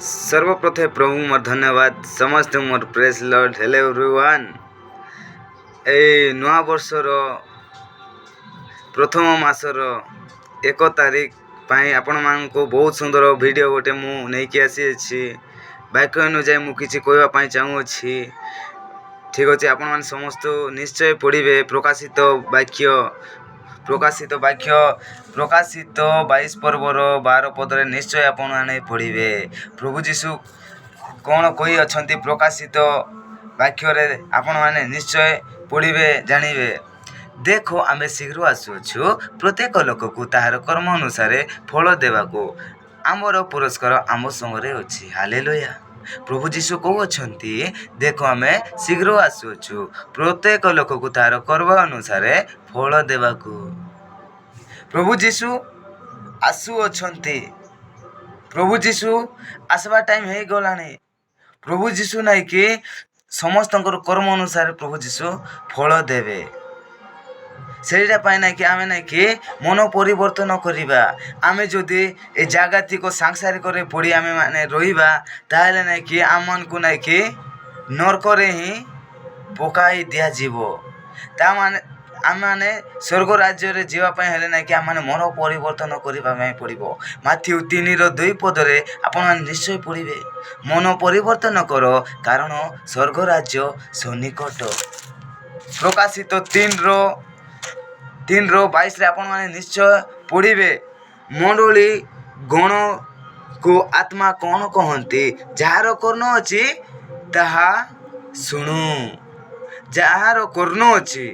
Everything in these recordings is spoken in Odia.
ସର୍ବପ୍ରଥମେ ପ୍ରଭୁ ମୋର ଧନ୍ୟବାଦ। ସମସ୍ତେ ମୋର ପ୍ରେଜ୍ ଲର୍ଡ। Hello everyone. ଏଇ ନୂଆ ବର୍ଷର ପ୍ରଥମ ମାସର 1 ତାରିଖ ପାଇଁ ଆପଣମାନଙ୍କୁ ବହୁତ ସୁନ୍ଦର ଭିଡ଼ିଓ ଗୋଟେ ମୁଁ ନେଇକି ଆସିଅଛି। ବାକ୍ୟ ଅନୁଯାୟୀ ମୁଁ କିଛି କହିବା ପାଇଁ ଚାହୁଁଅଛି। ଠିକ୍ ଅଛି, ଆପଣମାନେ ସମସ୍ତେ ନିଶ୍ଚୟ ପଢ଼ିବେ ପ୍ରକାଶିତ ବାକ୍ୟ। ପ୍ରକାଶିତ ବାକ୍ୟ, ପ୍ରକାଶିତ 22 ପର୍ବର 12 ପଦରେ ନିଶ୍ଚୟ ଆପଣମାନେ ପଢ଼ିବେ। ପ୍ରଭୁ ଯୀଶୁ କ'ଣ କହିଅଛନ୍ତି ପ୍ରକାଶିତ ବାକ୍ୟରେ ଆପଣମାନେ ନିଶ୍ଚୟ ପଢ଼ିବେ, ଜାଣିବେ। ଦେଖ, ଆମେ ଶୀଘ୍ର ଆସୁଅଛୁ, ପ୍ରତ୍ୟେକ ଲୋକକୁ ତାହାର କର୍ମ ଅନୁସାରେ ଫଳ ଦେବାକୁ ଆମର ପୁରସ୍କାର ଆମ ସଙ୍ଗରେ ଅଛି। ହାଲେଲୁୟା। ପ୍ରଭୁ ଯୀଶୁ କହୁଅଛନ୍ତି, ଦେଖ, ଆମେ ଶୀଘ୍ର ଆସୁଅଛୁ, ପ୍ରତ୍ୟେକ ଲୋକକୁ ତାହାର କର୍ମ ଅନୁସାରେ ଫଳ ଦେବାକୁ। ପ୍ରଭୁ ଯୀଶୁ ଆସୁଅଛନ୍ତି। ପ୍ରଭୁ ଯୀଶୁ ଆସିବା ଟାଇମ୍ ହେଇଗଲାଣି। ପ୍ରଭୁ ଯୀଶୁ ନାଇକି ସମସ୍ତଙ୍କର କର୍ମ ଅନୁସାରେ ପ୍ରଭୁ ଯୀଶୁ ଫଳ ଦେବେ। ସେଇଟା ପାଇଁ ନାଇକି ଆମେ ନାଇକି ମନ ପରିବର୍ତ୍ତନ କରିବା। ଆମେ ଯଦି ଏ ଜାଗତିକ ସାଂସାରିକରେ ପଡ଼ି ଆମେ ମାନେ ରହିବା, ତାହେଲେ ନାଇକି ଆମମାନଙ୍କୁ ନାଇକି ନର୍କରେ ହିଁ ପକାଇ ଦିଆଯିବ। ତା ମାନେ ଆମେମାନେ ସ୍ୱର୍ଗ ରାଜ୍ୟରେ ଯିବା ପାଇଁ ହେଲେ ନାଇକି ଆମମାନେ ମନ ପରିବର୍ତ୍ତନ କରିବା ପାଇଁ ପଡ଼ିବ। ମାଥିଉ 3ର 2 ପଦରେ ଆପଣମାନେ ନିଶ୍ଚୟ ପଢ଼ିବେ, ମନ ପରିବର୍ତ୍ତନ କର, କାରଣ ସ୍ୱର୍ଗ ରାଜ୍ୟ ସନ୍ନିକଟ। ପ୍ରକାଶିତ 3ର 22ରେ ଆପଣମାନେ ନିଶ୍ଚୟ ପଢ଼ିବେ, ମଣ୍ଡଳୀ ଗଣକୁ ଆତ୍ମା କ'ଣ କହନ୍ତି, ଯାହାର କର୍ଣ୍ଣ ଅଛି ତାହା ଶୁଣୁ। ଯାହାର କର୍ଣ୍ଣ ଅଛି,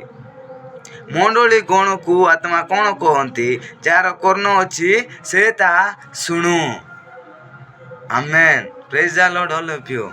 ମଣ୍ଡଳୀ ଗଣକୁ ଆତ୍ମା କ'ଣ କହନ୍ତି, ଯାହାର କର୍ଣ୍ଣ ଅଛି ସେ ତାହା ଶୁଣୁ। ଆମେନ୍। Praise the Lord, all of you.